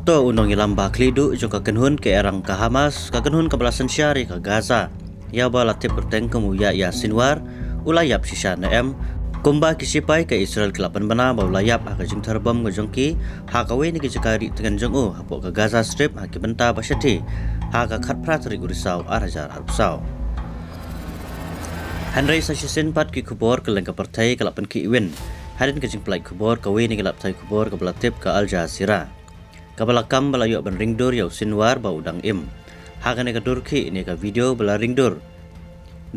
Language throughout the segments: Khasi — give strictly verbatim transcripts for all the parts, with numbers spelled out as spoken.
To u nongïalam ba khlieh duh jong ka kynhun ka ïa rang ka Hamas, ka kynhun kaba la synshar ïa ka Gaza, ïa ba la tip kyrteng kum u Yahya Sinwar, u la ïap shisha ne em? Kumba ki sipai ka Israel ki la pynbna ba u la ïap ha ka jingthar bom ka jong ki ha kawei na ki jaka rieh tngen jong u hapoh ka Gaza Strip ha ki bynta ba shathie ha ka khatphra tarik u Risaw ar hajar arphew saw. Hynrei sa shisien pat ki khubor kylleng ka pyrthei ka la pynkhih win hadien ka jingpynlait khubor kawei na ki lad pathai khubor kaba la tip ka Al Jazeera, kaba la kam ba la ïoh ban ring dur ïa u Sinwar ba u dang im. Ha kane ka dur khih ne ka video ba la ring dur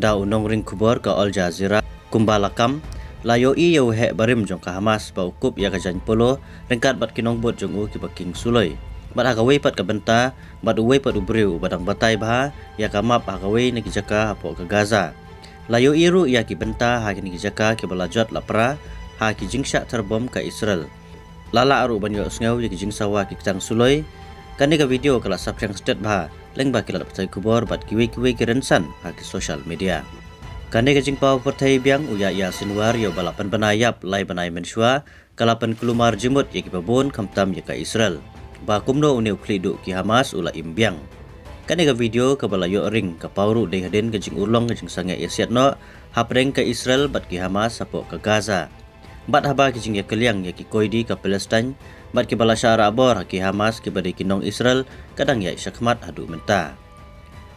da u nongring khubor ka Al Jazeera, kumba la kam, la ïohi ïa u heh barim jong ka Hamas ba u kup ïa ka jaiñ polo ryngkat bad ki nongbud jong u kiba king suloi. Bad ha kawei pat ka bynta, bad uwei pat u briew uba dang batai bha ïa ka map ha kawei na ki jaka hapoh ka Gaza. La ïohi ruh ïa ki bynta ha kine ki jaka kiba la jot la pra ha ki jingshah thar bom ka Israel. La lah ruh ban ïohsngew ïa ki jingsawa ki ktang suloi. Kane ka video ka la saphriang stet bha lyngba ki lad pathai khubor bad kiwei kiwei ki rynsan ha ki social media. Kane ka jingpaw pyrthei biang u Yahya Sinwar ïa ba la pynbna ïap lai bnai mynshuwa ka la pynkulmar jingmut ïa kiba bun khamtam ïa ka Israel ba kumno une u khlieh duh ki Hamas u la im biang. Kane ka video kaba la ïoh ring ka paw ruh dei hadien ka jingurlong ka jingsangeh ïasiat noh hapdeng ka Israel bad ki Hamas hapoh ka Gaza. Bad haba ki jingïakylliang ïa ki koidi ka Palestine bad kiba la shah rah bor ha ki Hamas kiba dei ki nong Israel ka dang ïaid shakhmat haduh mynta.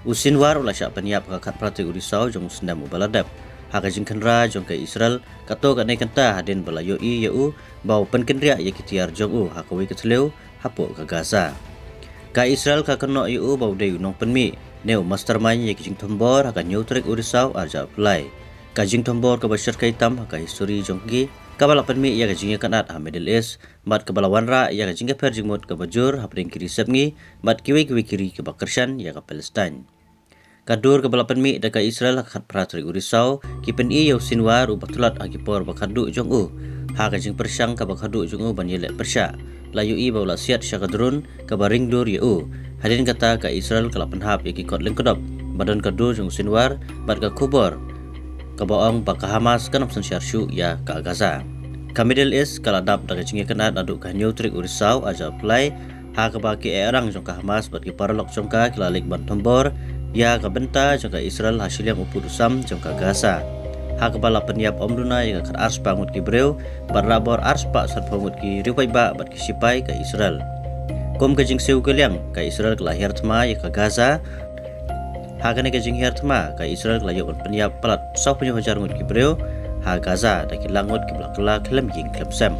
U Sinwar u la shah pynïap ha ka khatphra tarik u Risaw jong u snem uba la dep. Ha ka jingkhynra jong ka Israel, kato kane kynta hadien ba la ïohi ïa u ba u pynkynriah ïa ki tiar jong u ha kawei ka thliew hapoh ka Gaza. Ka Israel ka kynnoh ïa u ba u dei u nongpynmih ne u mastermind ïa ki jingthombor ha ka hynñiew tarik u Risaw ar hajar arphew lai. Ka jingthombor kaba shyrkhei tam ha ka histori jong ki, kaba la pynmih ïa ka jingïakynad ha Middle East bad kaba la wanrah ïa ka jingïapher jingmut kaba jur hapdeng ki ri sepngi bad kiwei kiwei ki ri kiba kyrshan ïa ka Palestine. Ka dur kaba la pynmih da ka Israel ha ka khatphra tarik u Risaw, ki pyni ïa u Sinwar uba tlot ha ki por ba khatduh jong u. Ha ka jingpyrshang kaba khatduh jong u ban ïaleh pyrshah, la ïohi ba u la siat sha ka drone kaba ring dur ïa u. Hadien kata ka Israel ka la pynhap ïa ki kot lyngkdop ba don ka dur jong u Sinwar bad ka khubor kaba ong ba ka Hamas kan ym synshar shuh ïa ka Gaza. Ka Middle East ka la dap da ka jingïakynad naduh ka hynñiew tarik u Risaw ar hajar arphew lai, ha kaba ki ehrang jong ka Hamas bad ki paralok jong ka ki la leit ban thombor ïa ka bynta jong ka Israel ha shiliang u pud u sam jong ka Gaza. Ha kaba la pynïap ym duna ïa ka khatar spah ngut ki briew bad rah bor ar spah sanphew ngut ki riewpaidbah bad ki sipai ka Israel. Kum ka jingsiew kylliang, ka Israel ka la hiar thma ïa ka Gaza. Ha kane ka jinghiar thma, ka Israel ka la ïoh ban pynïap palat sawphew hajar ngut ki briew ha Gaza, da ki lak ngut kiba la kylla khlem ïing khlem sem.